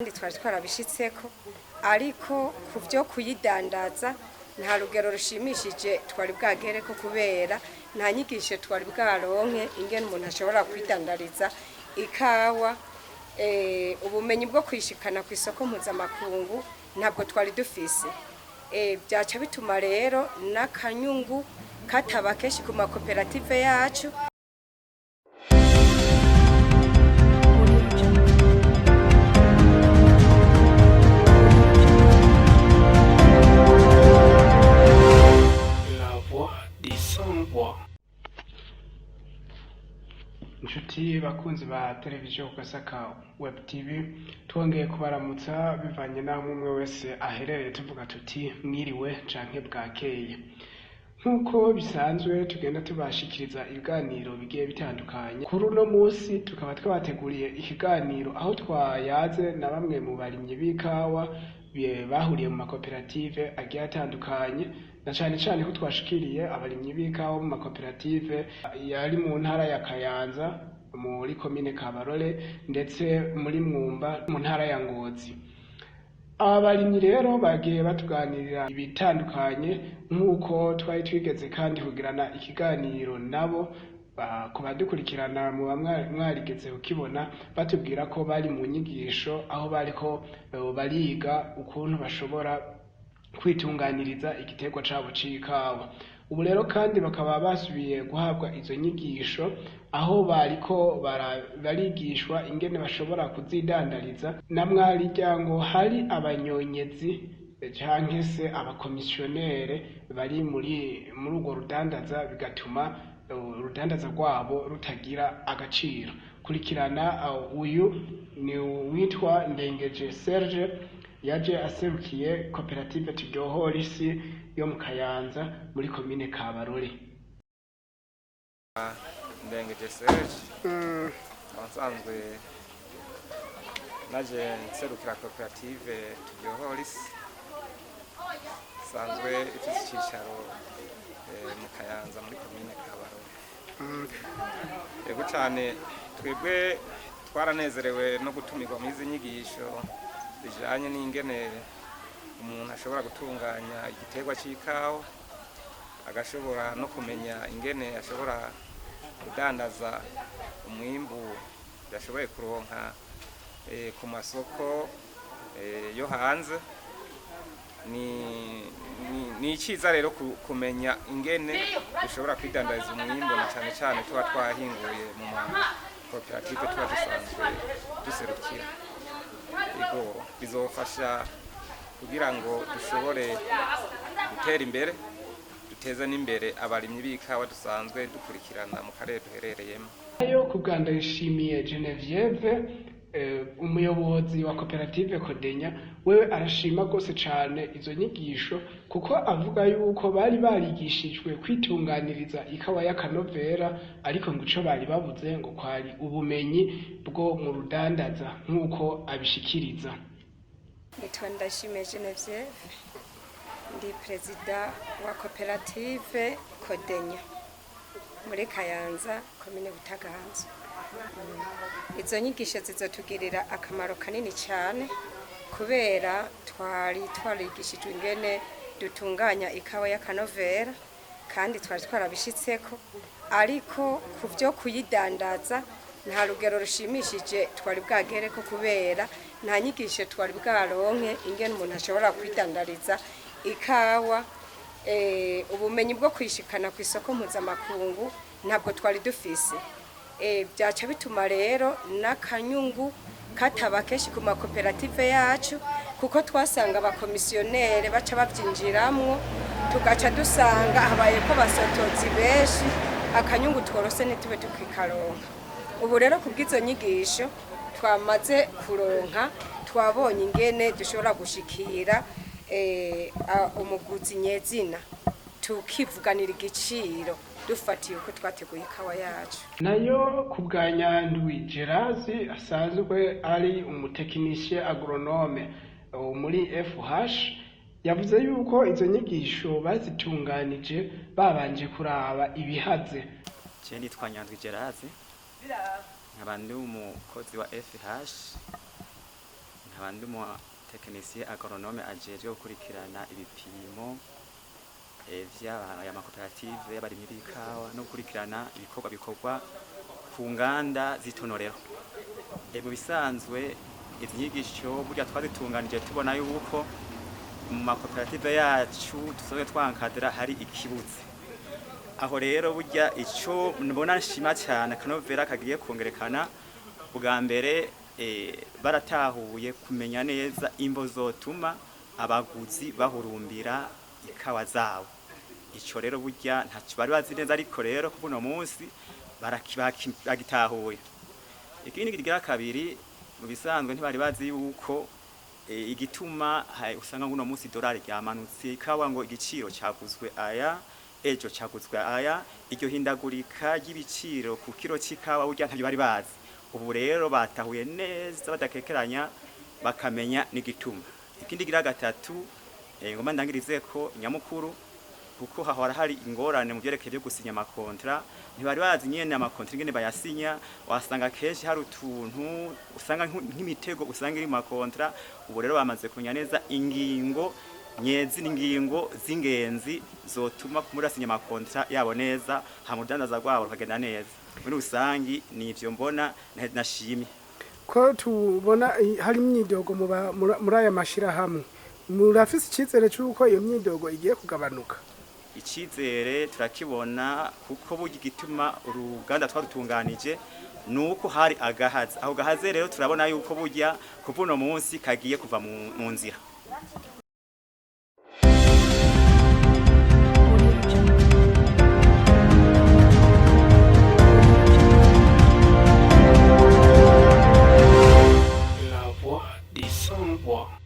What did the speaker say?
Kandi twari twarabishitseko, ariko ku byo kuyidandaza nta rugero rushimishije twari bwagereko, kubera nta nyigisho twari bwaronke ingene umuntu ashobora kwidandariza ikawa. Ubumenyi bwo kwishikana ku isoko mpuzamakungu ntabwo twari dufise. Byaca bituma rero n'akanyungu kataba kenshi ku makoperative yacu. La voix des sans-voix. Inshuti bakunzi ba televiziyo Gasaka Web TV, twongeye kubaramutsa bivanye n'aho umwe wese aherereye, tuvuga tuti mwiriwe canke bwakeye. Nk'uko bisanzwe, tugenda tubashikiriza ibiganiro bigiye bitandukanye. Kuri uno munsi tukaba twabateguriye ikiganiro aho twayaze na bamwe mu barimyi b'ikawa bahuriye mu makoperative agiye atandukanye, na cane cane ko twashikiriye abarimyi b'ikawa mu makoperative yari mu ntara ya Kayanza, muri komine Kabarore, ndetse muri Mwumba mu ntara ya Ngozi. Aba barimyi rero bagiye batuganirira ibitandukanye, nk'uko twari twigeze kandi kugirana ikiganiro nabo. Ku badukurikirana muba mwarigeze kukibona, batubwira ko bari mu nyigisho aho bariko bariga ukuntu bashobora kwitunganiriza igiterwa cabo c'ikawa. Ubu rero kandi bakaba basubiye guhabwa izo nyigisho aho bariko barigishwa ingene bashobora kuzidandariza, na mwarirya ngo hari abanyonyezi canke se abakomisiyonere bari muri urwo rudandaza, bigatuma urudandaza rwabo rutagira agaciro. Kurikirana, uyu ni uwitwa Ndengeje Serge, yaje aserukiye koperative Turyohora Isi yo mu Kayanza, muri komine Kabarore. Ndengeje Serge, nkaba nsanzwe naje nserukira koperative Turyohora Isi, isanzwe ifite icyicaro mu Kayanza, muri komine Kabarore. Yego cyane, twebwe twaranezerewe no gutumirwa muri izi nyigisho zijanye n'ingene umuntu ashobora gutunganya igiterwa c'ikawa, agashobora no kumenya ingene ashobora kudandaza umwimbu yashoboye kuronka ku masoko yo hanze. Ni iciza rero kumenya ingene dushobora kwidandariza umwimbu, na cyane cyane tuba twahinguye mu makoperative tuba dusanzwe duserukira. Ego, bizofasha kugira ngo dushobore gutera imbere, duteze n'imbere abarimyi b'ikawa dusanzwe dukurikirana mu karere duherereyemo. Yo ku bwa Ndayishimiye Genevieve, umuyobozi wa koperative Kodenya, wewe arashima rwose cane izo nyigisho, kuko avuga yuko bari barigishijwe kwitunganiriza ikawa y'akanovera, ariko ngo ico bari babuze ngo kwari ubumenyi bwo mu rudandaza, nk'uko abishikiriza. Nitwa Ndashimiye Genevieve, ndi perezida wa koperative Kodenya muri Kayanza, komine Butaganzwa. Izo nyigisho zizotugirira akamaro kanini cyane, kubera twari twarigishijwe ingene dutunganya ikawa y'akanovera, kandi twari twarabishitseko, ariko ku byo kuyidandaza nta rugero rushimishije twari bwagereko, kubera nta nyigisho twari bwaronke ingene umuntu ashobora kwidandariza ikawa. Ubumenyi bwo kwishikana ku isoko mpuzamakungu ntabwo twari dufise. Byaca bituma rero n'akanyungu kataba kenshi ku makoperative yacu, kuko twasanga abakomisiyonere baca babyinjiramwo, tugaca dusanga habaye ko basotozi benshi, akanyungu tworose ntitube tukikaronka. Ubu rero kubw'izo nyigisho twamaze kuronka, twabonye ingene dushobora gushikira umuguzi nyezina, tukivuganira igiciro dufatiye uko twateguye ikawa yacu. Nayo ku bwa Nyandwi Gerazi, asanzwe ari umutekinisiye agronome muri FH, yavuze yuko izo nyigisho bazitunganije babanje kuraba ibihaze. Je nitwa Nyandwi Gerazi, nkaba ndi umukozi wa FH. Nkaba ndi umu technicien agronome ajejwe gukurikirana ibipimo vy'aya makoperative y'abarimyi b'ikawa no gukurikirana ibikorwa bikorwa ku nganda z'itonorero. Mu bisanzwe izi nyigisho burya twazitunganije tubona yuko mu makoperative yacu dusanzwe twankadira hari ikibuze. Aho rero burya ico mbona nshima cyane, akanovera kagiye kongerekana. Bwa mbere baratahuye kumenya neza imvo zotuma abaguzi bahurumbira ikawa zabo. Ico rero burya ntaco bari bazi neza, ariko rero kuva uno munsi bagitahuye. Ikindi kigira kabiri, mu bisanzwe ntibari bazi yuko igituma usanga nguno munsi idolari ryamanutse, ikawa ngo igiciro caguzwe aya, ejo caguzwe aya, iryo hindagurika ry'ibiciro ku kiro c'ikawa burya ntabyo bari bazi. Ubu rero batahuye neza badakekeranya, bakamenya n'igituma. Ikindi gira gatatu, ngomba ndangirize ko nyamukuru, kuko hahora hari ingorane mu byerekeye byo gusinya amakontra. Ntibari bazi nyene amakontra ingene bayasinya, wasanga kenshi hari utuntu usanga nk'imitego usanga iri mu makontra. Ubu rero bamaze kumenya neza ingingo nyezi n'ingingo z'ingenzi zotuma kumurasinya amakontra yabo neza, hama urudandaza rwabo rukagenda neza. Muri rusangi nivyo mbona nashimye. Ko tubona hari imyidogo muri aya mashirahamwe, murafise icizere c'uko iyo myidogo igiye kugabanuka? Icizere turakibona, kuko burya igituma uruganda twarutunganije nuko hari agahaze. Aho gahaze rero turabona yuko burya kuva uno munsi kagiye kuva mu nzira. La voix des sans voix.